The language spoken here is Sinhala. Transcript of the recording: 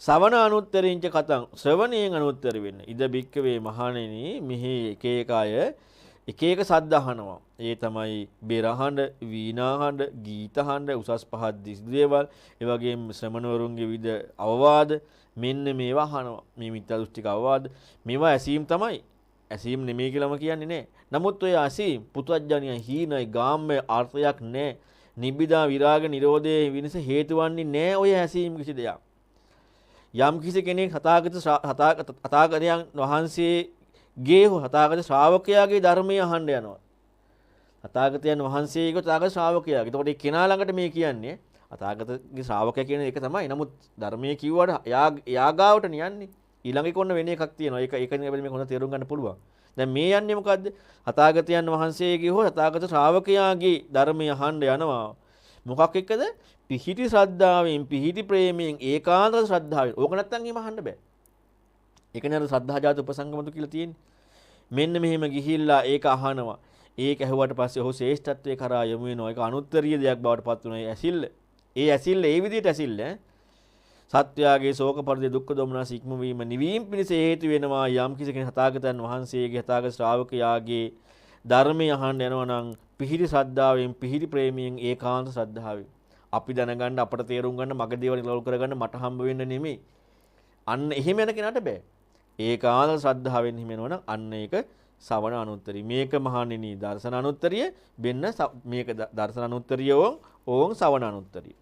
සවන අනුත්තරින්ච කතං ශ්‍රවණයෙන් අනුත්තර වෙන්න. ඉද භික්කවේ මහණෙනි, මෙහි එක එක අය එක එක සද්ද අහනවා. ඒ තමයි බෙර හඬ, වීණා හඬ, ගීත හඬ, උසස් පහත් දිස් දේවල්, ඒ වගේම ශ්‍රමණවරුන්ගේ විවිධ අවවාද, මෙන්න මේවා අහනවා. මේ මිත්‍යා දෘෂ්ටික අවවාද මේවා ඇසීම් තමයි. ඇසීම් නෙමෙයි කියලාම කියන්නේ නෑ. නමුත් ඔය ඇසීම් පුත්වජ්ජනිය හීනයි, ගාම්‍ය අර්ථයක් නෑ. නිබ්බිදා විරාග නිරෝධයේ විනස හේතු වන්නේ නෑ ඔය ඇසීම් කිසි දෙයක්. යම් කිසි කෙනෙක් තථාගතයන් වහන්සේගේ හෝ තථාගත ශ්‍රාවකයාගේ ධර්මය අහන්න යනවා. තථාගතයන් වහන්සේගේ තථාගත ශ්‍රාවකයාගේ. එතකොට ඒ කෙනා ළඟට මේ කියන්නේ තථාගතගේ ශ්‍රාවකයා කියන එක තමයි. නමුත් ධර්මයේ කිව්වට එයා ගාවට යන්නේ. ඊළඟ එක ඔන්න වෙන එකක් තියෙනවා. ඒක නේ අපිට මේක හොඳ තේරුම් ගන්න පුළුවන්. දැන් මේ යන්නේ මොකද්ද? තථාගතයන් වහන්සේගේ හෝ තථාගත ශ්‍රාවකයාගේ ධර්මය අහන්න යනවා. මොකක් එක්කද? පිහිටි ශ්‍රද්ධාවෙන්, පිහිටි ප්‍රේමයෙන්, ඒකාන්ත ශ්‍රද්ධාවෙන්. ඕක නැත්තම් එහෙම අහන්න බෑ. ඒක නේ අර ශ්‍රද්ධා ජාත උපසංගමතු කියලා තියෙන්නේ. මෙන්න මෙහෙම ගිහිල්ලා ඒක අහනවා. ඒක ඇහුවට පස්සේ ඔහු ශ්‍රේෂ්ඨත්වයේ කරා යොමු වෙනවා. ඒක අනුත්තරීය දෙයක් බවට පත් වෙනවා. ඒ ඇසිල්ල. ඒ ඇසිල්ල ඒ විදිහට ඇසිල්ල ඈ. සත්වයාගේ ශෝක පරිදේ දුක්ඛ දෝමනස ඉක්මවීම නිවීම පිණිස හේතු වෙනවා. යම් කිසි කෙනෙක් තථාගතයන් වහන්සේගේ තථාගත ශ්‍රාවකයාගේ ධර්මය අහන්න යනවා නම් පිහිටි ශ්‍රද්ධාවෙන්, පිහිටි ප්‍රේමයෙන්, ඒකාන්ත ශ්‍රද්ධාවෙන්. අපි දැනගන්න, අපට තේරුම් ගන්න, මගේ දේවල් නිරවුල් කරගන්න මට හම්බ වෙන්න නෙමෙයි. අන්න එහෙම යන කෙනාට බෑ. ඒකාන්ත ශ්‍රද්ධාවෙන් එහෙම යනවා නම් අන්න ඒක ශවණ අනුත්තරිය. මේක මහණෙනි දර්ශන අනුත්තරිය, වෙන්න මේක දර්ශන අනුත්තරිය ඕන් ශවණ අනුත්තරිය.